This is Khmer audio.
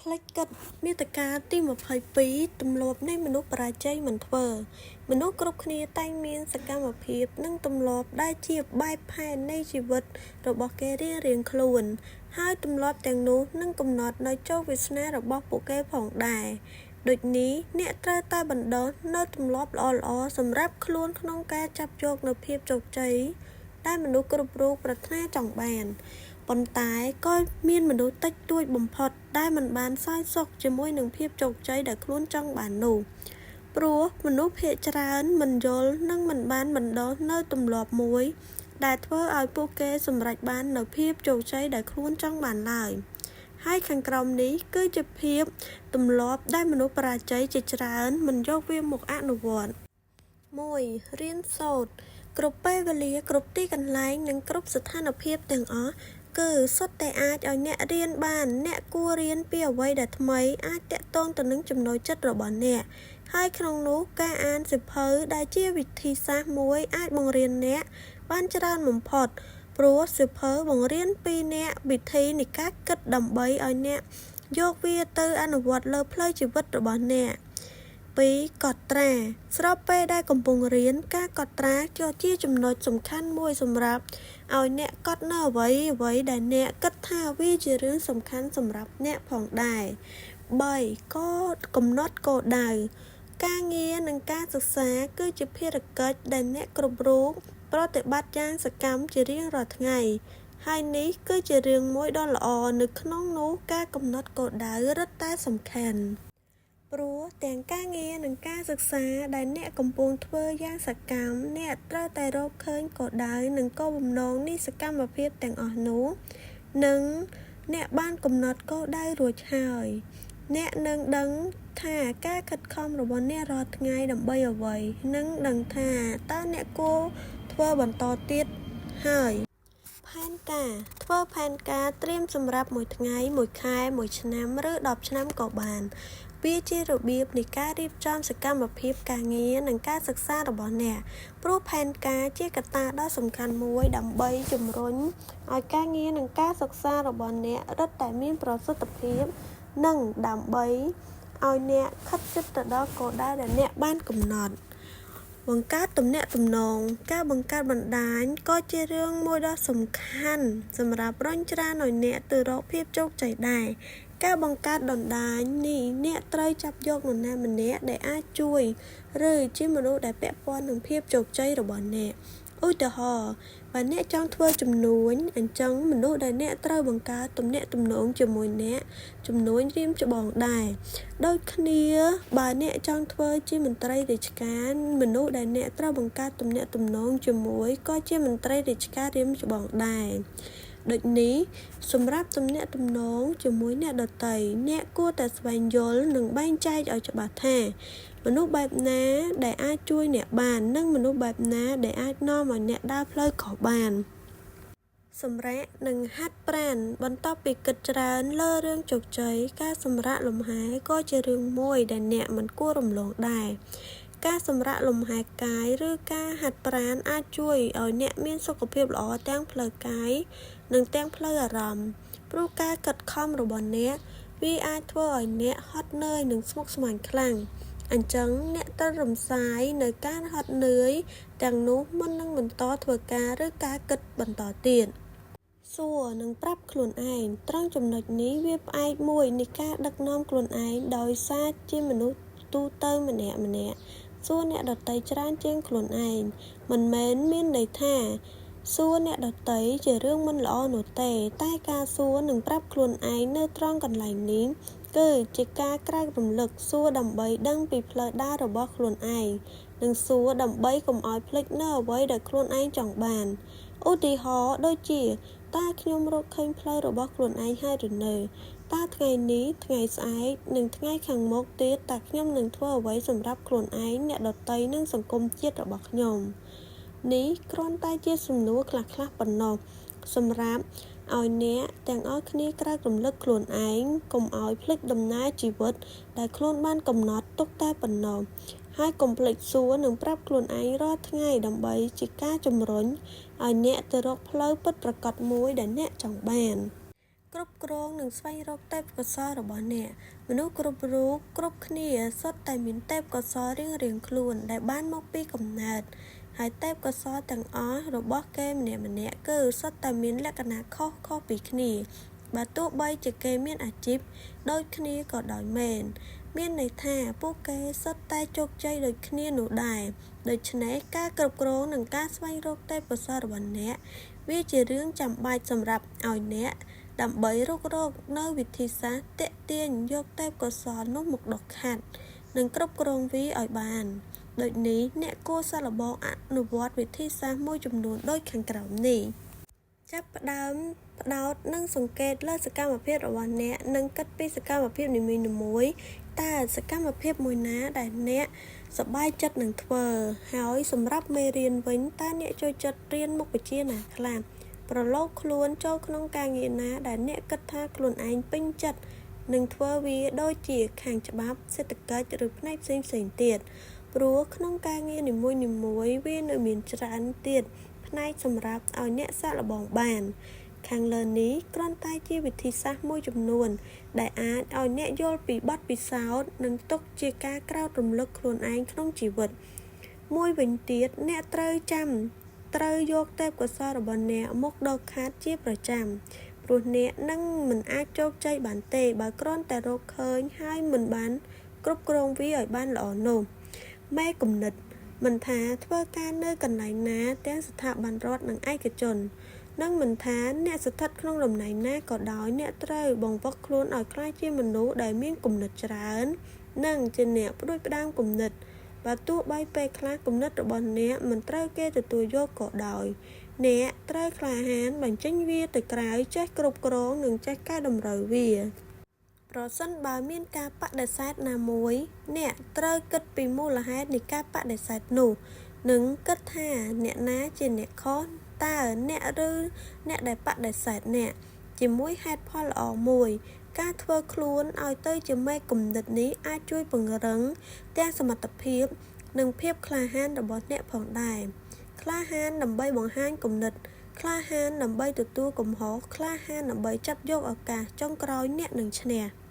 ភ្លេចគិតមាតិកាទី22ទម្លាប់នៃមនុស្សបរាជ័យមិនធ្វើមនុស្សគ្រប់គ្នាតែងមានសកម្មភាពនិងទម្លាប់ដែលជាបែបផែននៃជីវិតរបស់គេរៀងៗខ្លួន ហើយទម្លាប់ទាំងនោះនឹងកំណត់នូវជោគវាសនារបស់ពួកគេផងដែរដូចនេះអ្នកត្រូវតែបណ្ដុះនូវទម្លាប់ល្អៗសម្រាប់ខ្លួនក្នុងការចាប់យកនូវភាពជោគជ័យដែលមនុស្សគ្រប់រូបប្រាថ្នាចង់បានប៉ុន្តែក៏មានមនុស្សតិចតួចបំផុតដែលមិនបានសោយសុខជាមួយនឹងភាពជោគជ័យដែលខ្លួនចង់បាននោះព្រោះមនុស្សភាគច្រើនមិនយល់និងមិនបានបណ្ដុះនូវទម្លាប់មួយដែលធ្វើឲ្យពួកគេសម្រេចបាននូវភាពជោគជ័យដែលខ្លួនចង់បានឡើយហើយខាងក្រោមនេះគឺជាភាពទម្លាប់ដែលមនុស្សបរាជ័យជាច្រើនមិនយកវាមកអនុវត្ត1រៀនសូត្រគ្រប់ពេលវេលាគ្រប់ទីកន្លែងនិងគ្រប់ស្ថានភាពទាំងអស់គឺសុទ្ធតែអាចឲ្យអ្នករៀនបានអ្នកគួររៀនពីអ្វីដែលថ្មីអាចទាក់ទងទៅនឹងចំណូលចិត្តរបស់អ្នកហើយក្នុងនោះការអានសៀវភៅដែលជាវិធីសាស្ត្រមួយអាចបង្រៀនអ្នកបានច្រើនបំផុតព្រោះសៀវភៅបង្រៀនពីអ្នកវិធីនៃការគិតដើម្បីឲ្យអ្នកយកវាទៅអនុវត្តលើផ្លូវជីវិតរបស់អ្នក2កត់ត្រាស្របពេលដែលកំពុងរៀនការកត់ត្រាក៏ជាចំណុចសំខាន់មួយសម្រាប់ឲ្យអ្នកកត់នៅអ្វីអ្វីដែលអ្នកគិតថាវាជារឿងសំខាន់សម្រាប់អ្នកផងដែរ3ក៏កំណត់គោលដៅការងារនិងការសិក្សាគឺជាភារកិច្ចដែលអ្នកគ្រប់រូបប្រតិបត្តិយ៉ាងសកម្មជារៀងរាល់ថ្ងៃហើយនេះគឺជារឿងមួយដ៏ល្អនៅក្នុងនោះការកំណត់គោលដៅរឹតតែសំខាន់ព្រោះទាំងការងារនិងការសិក្សាដែលអ្នកកំពុងធ្វើយ៉ាងសកម្មអ្នកត្រូវតែរកឃើញគោលដៅនិងគោលបំណងនៃសកម្មភាពទាំងអស់នោះនិងអ្នកបានកំណត់គោលដៅរួចហើយអ្នកនឹងដឹងថាការខិតខំរបស់អ្នករាល់ថ្ងៃដើម្បីអ្វីនិងដឹងថាតើអ្នកគួរធ្វើបន្តទៀតហើយផែនការធ្វើផែនការត្រៀមសម្រាប់មួយថ្ងៃមួយខែមួយឆ្នាំឬ10ឆ្នាំក៏បានវាជារបៀបនៃការរៀបចំសកម្មភាពការងារនិងការសិក្សារបស់អ្នកព្រោះផែនការជាកត្តាដ៏សំខាន់មួយដើម្បីជំរុញឲ្យការងារនិងការសិក្សារបស់អ្នករឹតតែមានប្រសិទ្ធភាពនិងដើម្បីឲ្យអ្នកខិតជិតទៅដល់គោលដៅដែលអ្នកបានកំណត់បង្កើតទំនាក់ទំនងការបង្កើតបណ្ដាញក៏ជារឿងមួយដ៏សំខាន់សម្រាប់រុញច្រានឲ្យអ្នកទៅរកភាពជោគជ័យដែរការបង្កើតបណ្ដាញនេះអ្នកត្រូវចាប់យកនរណាម្នាក់ដែលអាចជួយឬជាមនុស្សដែលពាក់ព័ន្ធនឹងភាពជោគជ័យរបស់អ្នកឧទាហរណ៍បើអ្នកចង់ធ្វើជំនួញអញ្ចឹងមនុស្សដែលអ្នកត្រូវបង្កើតទំនាក់ទំនងជាមួយអ្នកជំនួញរៀមច្បងដែរដូចគ្នាបើអ្នកចង់ធ្វើជាមន្ត្រីរាជការមនុស្សដែលអ្នកត្រូវបង្កើតទំនាក់ទំនងជាមួយក៏ជាមន្ត្រីរាជការរៀមច្បងដែរដូចនេះសម្រាប់ទំនាក់ទំនងជាមួយអ្នកដទៃអ្នកគួរតែស្វែងយល់និងបែងចែកឲ្យច្បាស់ថាមនុស្សបែបណាដែលអាចជួយអ្នកបាននិងមនុស្សបែបណាដែលអាចនាំឲ្យអ្នកដើរផ្លូវខុសបានសម្រាកនិងហាត់ប្រាណបន្ទាប់ពីគិតច្រើនលើរឿងជោគជ័យការសម្រាកលំហែក៏ជារឿងមួយដែលអ្នកមិនគួររំលងដែរការសម្រាកលំហែកាយឬការហាត់ប្រាណអាចជួយឲ្យអ្នកមានសុខភាពល្អទាំងផ្លូវកាយនិងទាំងផ្លូវអារម្មណ៍ព្រោះការខិតខំរបស់អ្នកវាអាចធ្វើឲ្យអ្នកហត់នឿយនិងស្មុគស្មាញខ្លាំងអញ្ចឹងអ្នកត្រូវរំសាយនៅការហត់នឿយទាំងនោះមុននឹងបន្តធ្វើការឬការគិតបន្តទៀតសួរនិងប្រាប់ខ្លួនឯងត្រង់ចំណុចនេះវាផ្អែកមួយនៃការដឹកនាំខ្លួនឯងដោយសារជាមនុស្សទូទៅម្នាក់ម្នាក់សួរអ្នកដទៃច្រើនជាងខ្លួនឯងមិនមែនមានន័យថាសួរអ្នកដទៃជារឿងមិនល្អនោះទេតែការសួរនិងប្រាប់ខ្លួនឯងនៅត្រង់កន្លែងនេះគឺជាការក្រើករំលឹកសួរដើម្បីដឹងពីផ្លូវដើររបស់ខ្លួនឯងនិងសួរដើម្បីកុំឲ្យភ្លេចនៅអ្វីដែលខ្លួនឯងចង់បានឧទាហរណ៍ដូចជាតើខ្ញុំរកឃើញផ្លូវរបស់ខ្លួនឯងហើយឬនៅតើថ្ងៃនេះថ្ងៃស្អែកនិងថ្ងៃខាងមុខទៀតតើខ្ញុំនឹងធ្វើអ្វីសម្រាប់ខ្លួនឯងអ្នកដទៃនិងសង្គមជាតិរបស់ខ្ញុំនេះគ្រាន់តែជាសំណួរខ្លះៗប៉ុណ្ណោះសម្រាប់ឲ្យអ្នកទាំងអស់គ្នាក្រើករំលឹកខ្លួនឯងកុំឲ្យភ្លេចដំណើរជីវិតដែលខ្លួនបានកំណត់ទុកតែប៉ុណ្ណោះហើយកុំភ្លេចសួរនិងប្រាប់ខ្លួនឯងរាល់ថ្ងៃដើម្បីជាការជំរុញឲ្យអ្នកទៅរកផ្លូវពិតប្រាកដមួយដែលអ្នកចង់បាន គ្រប់គ្រងនិងស្វែងរកទេពកោសល្យរបស់អ្នក មនុស្សគ្រប់រូបគ្រប់គ្នាសុទ្ធតែមានទេពកោសល្យរៀងៗខ្លួនដែលបានមកពីកំណើត ហើយទេពកោសល្យទាំងអស់របស់គេម្នាក់ៗគឺសុទ្ធតែមានលក្ខណៈខុសៗពីគ្នា បើទោះបីជាគេមានអាជីពដូចគ្នាក៏ដោយមែន មានន័យថាពួកគេសុទ្ធតែជោគជ័យដូចគ្នានោះដែរ ដូច្នេះការគ្រប់គ្រងនិងការស្វែងរកទេពកោសល្យរបស់អ្នក វាជារឿងចាំបាច់សម្រាប់ឲ្យអ្នក ដើម្បីរុករកនូវវិធីសាស្ត្រទាក់ទាញយកទេពកោសល្យនោះមកដុសខាត់ និងគ្រប់គ្រងវាឲ្យបាន ដូចនេះអ្នកគួរសាកល្បងអនុវត្តវិធីសាស្ត្រមួយចំនួនដូចខាងក្រោមនេះ ចាប់ផ្ដើមផ្ដោតនិងសង្កេតលើសកម្មភាពរបស់អ្នកនិងគិតពីសកម្មភាពនីមួយៗតើសកម្មភាពមួយណាដែលអ្នកសប្បាយចិត្តនឹងធ្វើ ហើយសម្រាប់មេរៀនវិញតើអ្នកចូលចិត្តរៀនមុខវិជ្ជាណាខ្លះ ប្រឡូកខ្លួនចូលក្នុងការងារណាដែលអ្នកគិតថាខ្លួនឯងពេញចិត្តនឹងធ្វើវាដូចជាខាងច្បាប់ សេដ្ឋកិច្ច ឬផ្នែកផ្សេងៗទៀត ព្រោះក្នុងការងារនីមួយៗវានៅមានច្រើនទៀតផ្នែកសម្រាប់ឲ្យអ្នកសាកល្បងបាន ខាងលើនេះគ្រាន់តែជាវិធីសាស្ត្រមួយចំនួនដែលអាចឲ្យអ្នកយល់ពីបទពិសោធន៍និងទុកជាការក្រោធរំលឹកខ្លួនឯងក្នុងជីវិត មួយវិញទៀតអ្នកត្រូវចាំត្រូវយកទេពកោសល្យរបស់អ្នកមកដុសខាត់ជាប្រចាំ ព្រោះអ្នកនឹងមិនអាចជោគជ័យបានទេបើគ្រាន់តែរកឃើញហើយមិនបានគ្រប់គ្រងវាឲ្យបានល្អនោះ មេគំនិតមិនថាធ្វើការនៅកន្លែងណាទាំងស្ថាប័នរដ្ឋនិងឯកជន និងមិនថាអ្នកស្ថិតក្នុងតំណែងណាក៏ដោយអ្នកត្រូវបង្វឹកខ្លួនឲ្យក្លាយជាមនុស្សដែលមានគំនិតច្រើន និងជាអ្នកផ្ដួចផ្ដើមគំនិត បើទោះបីពេលខ្លះគំនិតរបស់អ្នកមិនត្រូវគេទទួលយកក៏ដោយ អ្នកត្រូវក្លាហានបញ្ចេញវាទៅក្រៅចេះគ្រប់គ្រងនិងចេះកែតម្រូវវា ប្រសិនបើមានការបដិសេធណាមួយ អ្នកត្រូវគិតពីមូលហេតុនៃការបដិសេធនោះ និងគិតថាអ្នកណាជាអ្នកខុសតើអ្នកឬអ្នកដែលបដិសេធអ្នក ជាមួយហេតុផលល្អមួយ ការធ្វើខ្លួនឲ្យទៅជាមេគំនិតនេះអាចជួយពង្រឹងទាំងសមត្ថភាពនិងភាពក្លាហានរបស់អ្នកផងដែរ ក្លាហានដើម្បីបង្ហាញគំនិត ក្លាហានដើម្បីទទួលកំហុស ក្លាហានដើម្បីចាប់យកឱកាស ចុងក្រោយអ្នកនឹងឈ្នះ។